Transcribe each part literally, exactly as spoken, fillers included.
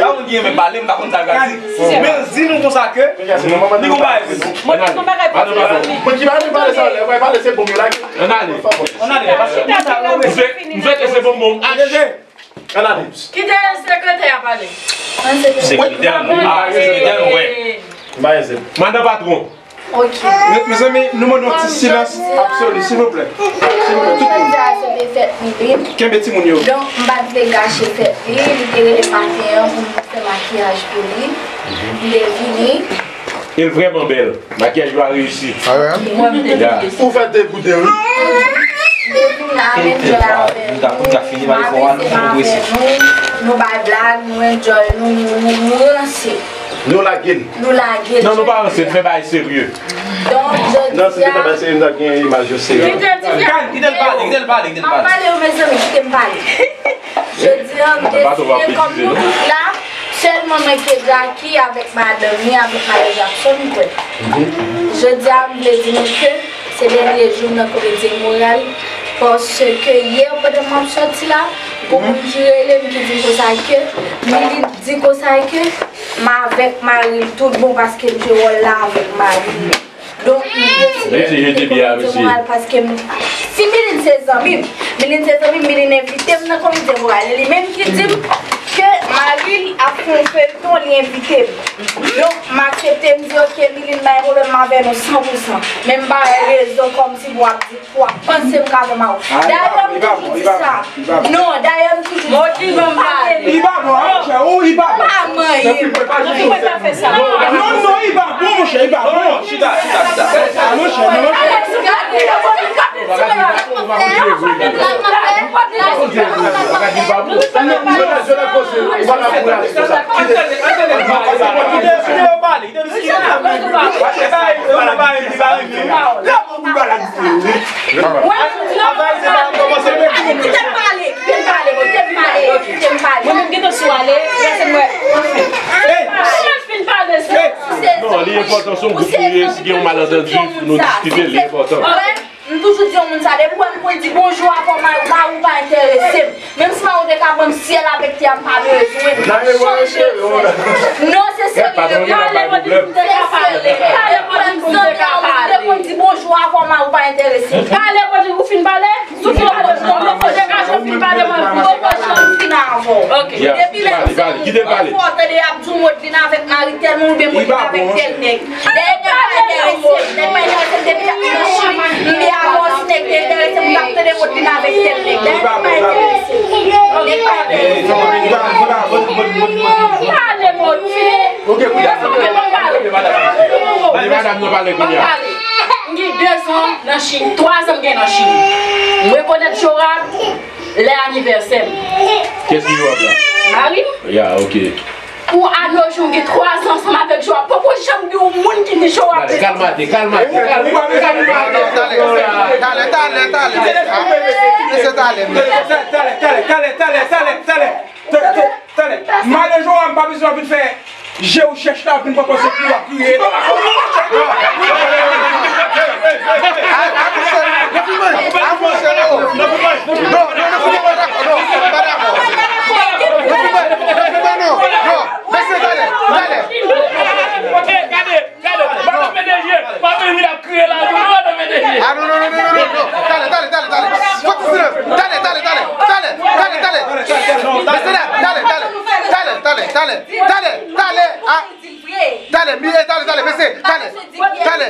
Pa moun ki renmen pale, m pa konn sa l pral di. Men di nou konsa ke li gon bagay pou di. Mwen gen yon bagay pou di. Mwen ki pa renmen pale sa, lè mwen pale se bon yo lage. Ann ale. Ann ale, paske konsa yo. M swete se bonbon. Ann ale. Kite sekretè a pale. Sekretè nou, ah, sekretè nou, wè. Madan patwon. Ok. Me- Mezanmi, nou mande yon ti silans absoli, silvouplè. Silvouplè, tout moun. Jodi a se te fèt Miline. Kenbe timoun yo. Donk, m pa t vle gache fèt li, li te rele maten an pou m fè makiyaj pou li. M te vini. E l vrèman bèl. Makiyaj yo a reyisi. Ah ouais? Mwen, m te Ya. Ou fè degoute, wi. M te vin la, m enjoy avè nou. M avè nou, nou bay blag, nou enjoy, nou, nou, nou, nou ranse. Nou lage l. Nou lage l. Non, nou pa ranse, n fè bagay serye. Donk, jodi a. Non, se te pa bagay serye, nou t ap gen imaj yo serye. Kite l, kite l pale, kite l pale, kite l pale. M ap pale, mezanmi, kite m pale. Jodi a, m deside kòm nou tout la, sèlman mwen ke Jackie avèk madanm li, avèk Madan Jackson, kwè. Jodi a, m vle di nou ke se dènye jou m nan komedi imoral, paske yè, pandan m ap sòti la, gon moun ki rele m, ki di m konsa ke, Miline di konsa ke, m avèk mari l tout bon, paske m jwe wòl la avèk mari l. Donk, m deside fè komedi imoral paske m, si Miline se zanmi m, Miline se zanmi m, Miline envite m nan komedi imoral. E li menm ki di m ke m Mari l ap fè yon feyton, li envite m. Donk, m aksepte, m di, "Oke, Miline, m pa gen pwoblèm avè nou san pou san." Men m pa wè rezon kòmsi pou w ap di, pou w ap panse m ka fè mal. Dayè, m toujou di sa. Non, dayè, m toujou di sa. Li pa bon, monchè, ou li pa bon. Pa manyen. Ou pa fè sa. Non, non, li pa bon, monchè, li pa bon. Chita, chita, chita. Monchè, non. Kite m pale, kite m pale, kite m pale. Mwen menm gentan sou ale, lese m wè. Anfen. Chèf fin pale, se. Non, li enpòtan, se yon gwoup nou ye, si gen yon malantandi, pou nou diskite, li enpòtan. M toujou di yon moun sa, depi w wè m pou l di bonjou avè w, mari w pa enterese m. Menm si mari w te ka ban m syèl avèk tè a, m pa bezwen l. Non, se serye. Pale, mwen di m te ka pale. Pale, mwen di m te ka pale. Depi w wè m di bonjou avè w, mari w pa enterese m. Pale, mwen di ou fin pale. Sou fè w pale, mwen poko janm fin pale, mwen poko janm fin avè w. Ok. Depi lè m di w, fò w tande y ap di w Modeline avèk mari tèl moun oubyen Modeline avèk tèl nèg. Dayè nèg pa enterese m, nèg pa enterese m depi m nan Chili, m te avè w, si nèg te enterese m, m t ap tande Modeline avèk tèl nèg. Dayè nèg pa enterese m. Nèg pa enterese m. Pale, Modeline. Ok, kounye a, ok, ban m pale. Ban m pale. M gen de zan nan Chili, twa zan m gen nan Chili. M rekonèt Jorab lè anivèsè m. Kiyès ki Jorab la? Mari m. Ya, ok. Pou anojou, m gen twa zan ansanm avèk Jorab. Poko janm gen yon moun ki di Jorab. Talè, kalmate, kalmate, kalmate, kalmate. Talè, talè, talè, talè. Mesye, talè, men. Talè, talè, talè, talè, talè, talè. Talè, talè, talè. Mari Jorab pa bezwen vin fè je ou chèch la, vin pran pòz epi w ap kriye. Non, non, non, non, non, non, non, non, non, non, mesye, talè, talè. Gade, gade, madan P D G, madan P D G ap kriye la, madan P D G. Ah, non, non, non, non, non, non, non. Talè, talè, talè, talè. Fòk silans. Talè, talè, talè. Talè, talè, talè. Mesye dam, talè, talè. Talè, talè, talè. Talè, talè. Ah. Talè, mi, eh, talè, talè, mesye. Talè. Talè.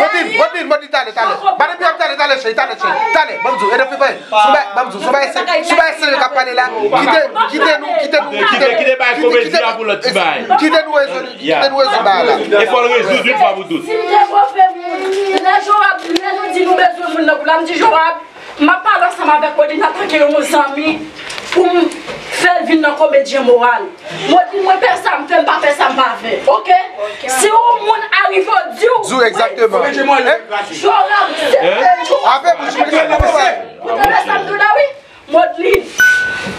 Modin, Modin, Modin, talè, talè. Madan P D G ap talè, talè, cheri, talè, cheri. Talè, ban m di w, e nan fè bay. Sou bay, ban m di w, sou bay, sou bay serye k ap pale la. Kite, kite nou, kite nou, kite, kite bay komedi a pou lòt ti bay. Kite nou rezon, kite nou rezon bagay la. E fò l rezoud yon fwa pou tout. Si m te move moun, lè Jorab, lè nou di nou bezwen moun nan pou la, m di Jorab, m ap pale ansanm avèk Modin antanke yon zanmi pou m fè l vin nan komedyen moral. Modin, mwen pè sa m fè, m pa pè sa m pa fè. Oke? Si yon moun arive w di w, di w egzakteman. Jorab, se, Jorab, ou tande sa m di w la, wi. Modin,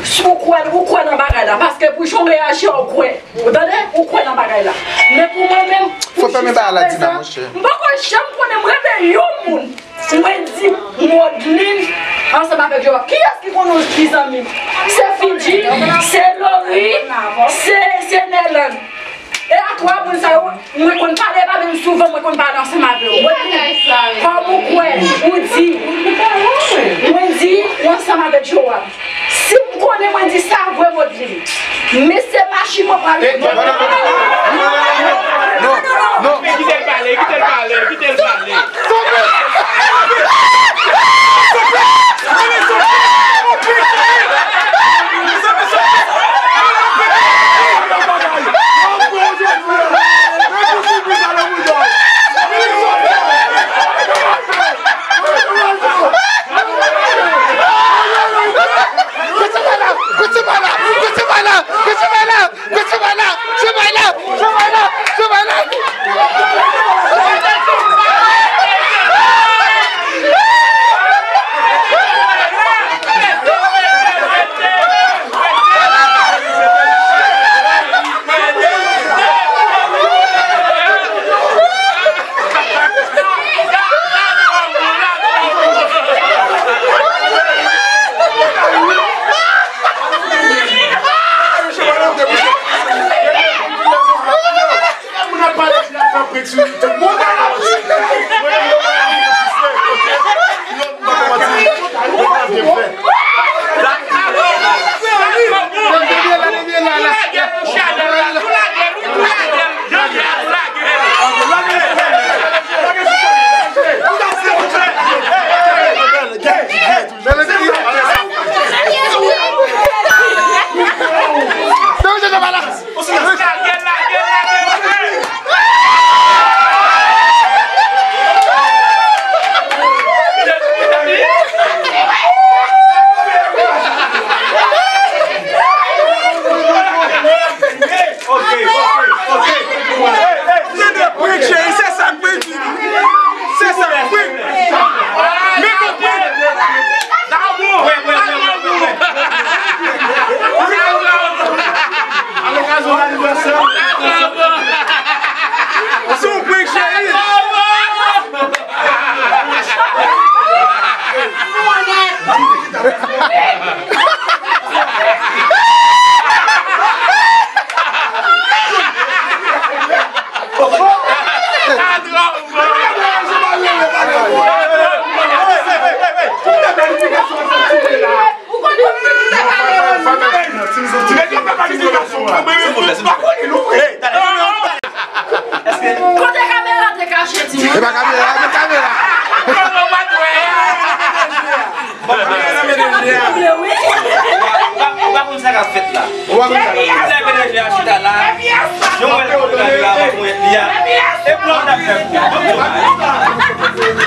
si w kwè, ou kwè nan bagay la, paske pou jan w reyaji a, ou kwè. Ou tande? Ou kwè nan bagay la. Men pou mwen menm, fò fèmen bagay la, Dina, monchè. M poko janm konnen m rele yon moun. Mwen di Modin ansanm avèk Jorab. Kiyès ki konn yon ti zanmi m? Se Fidji, se Lori, se, se Nèland. E a twa moun sa yo, mwen konn pale, pa menm souvan, mwen konn pale ansanm avè yo. Mwen di, kòm ou kwè, ou di, mwen di, ou ansanm avèk Jorab. Si m konnen, mwen di sa vre, Modin. Men se machi mwen pral. Non, non, non. Kite l pale, kite l pale, kite l pale. Kite bay la, kite bay la, kite bay la, kite bay la. Kite bay la, kite bay la, kite bay la, kite bay la.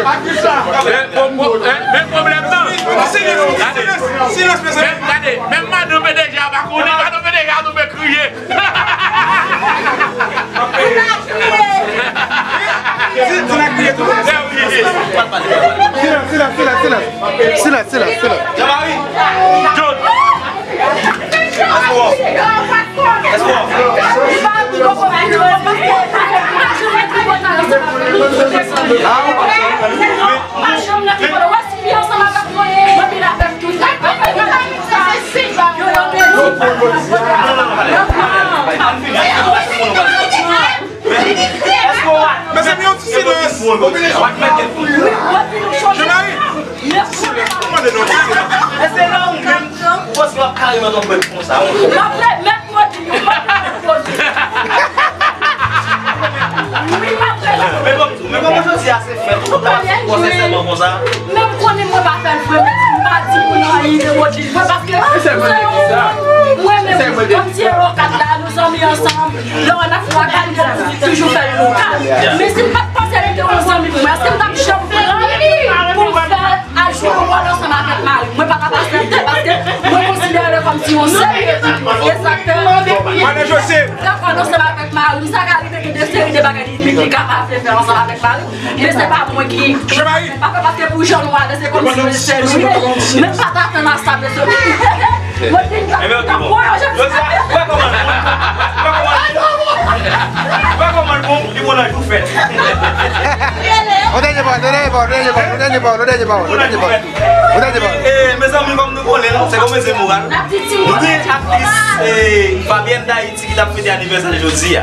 Men pwoblèm nan. Silans, silans, silans, mezanmi. Gade, menm madan P D G a pa konnen, madan P D G a tonbe kriye. Silans, silans, silans, silans. Silans, silans, silans, silans. Jean-Marie. John. Let's go. Let's go. Mezanmi, yon ti silans. Jean-Marie, silans. Mwen mande nou yon ti silans. Èske la ou menm, ou panse w ap kare nan yon bèt konsa? M ap remèt Modi, m ap remèt Modi. Wi, m ap remèt. Men bon, men kòman jodi a se fèt, ou ta fè konsèy sèlman konsa? Men m konnen mwen pa fè l vre, men m pa di moun anyen de Modi vre, paske se yon moun, mwen menm, kòm si e okat la, nou zanmi ansanm, lè w nan fwa kalite, nou toujou fè l lokal. Men si m pa t panse li te yon zanmi pou mwen, èske m t ap janm pran pou m fè l al jwe yon wòl ansanm avèk mari m? Mwen pa t ap aksepte, paske mwen konsidere l kòm si yon sè. Egzakteman. Dakò, ansanm avèk mari m, sa ka rive gen de seri de bagay li, li kapab fè ansanm avèk mari m. Men se pa mwen ki pa fè, paske pou jan nou ale, se kòm si se nou ye. Men pa t atann a sa, mesye. Mwen te di, ta voye, jan sa. Wè kòman, wè kòman, wè kòman l bon, li bon nan jou fèt. On dènye pawòl, on dènye pawòl, on dènye pawòl, on dènye pawòl, on dènye pawòl, on dènye pawòl. E, mezanmi, kòm nou konnen, se kòmedi moral. Nou gen aktris, e, Fabienne Daïti ki t ap fete anivèsè l jodi a.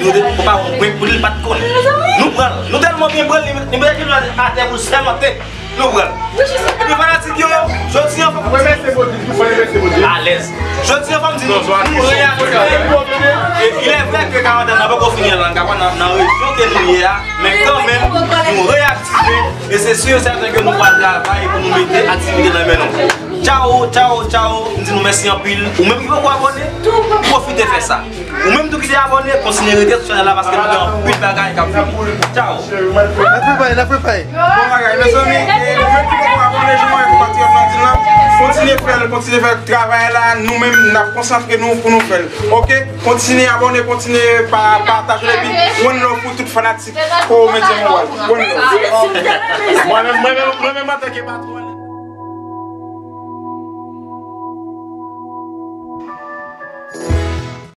Nou te pa wè pwen pou li, li pa t konnen. Nou pran l. Nou tèlman byen pran l, li, li mete jenou l atè pou l sèmante. Nou pran l. Epi fanatik yo, jodi an, fòk nou remèsye Bondye, nou fò remèsye Bondye. Alèz. Jodi an, fò m di nou, nou reaktive. E, il est vrai que karantèn nan poko fini an, nan, nan rejyon ke nou ye a, men kanmenm, nou reaktive. E se si e sèten ke nou pral travay pou nou mete aktivite nan men nou. Tchaw, tchaw, tchaw. M di nou mèsi anpil. Ou menm ki poko abòne, pwofite fè sa. Ou menm tou ki te abòne, kontinye rete sou chanèl la paske nou gen anpil bagay k ap vini. Tchaw. N ap repale, n ap repale. Bon bagay, mezanmi. E nou menm ki poko abòne, jan mwen konpatriyòt lan di l lan, kontinye fè l, kontinye fè travay la. Nou menm, n ap konsantre nou pou nou fè l. Oke? Kontinye abòne, kontinye pa-, pataje l epi one love pou tout fanatik Komedyen Moral. One love. Mwen menm, mwen menm, mwen menm antanke patwon.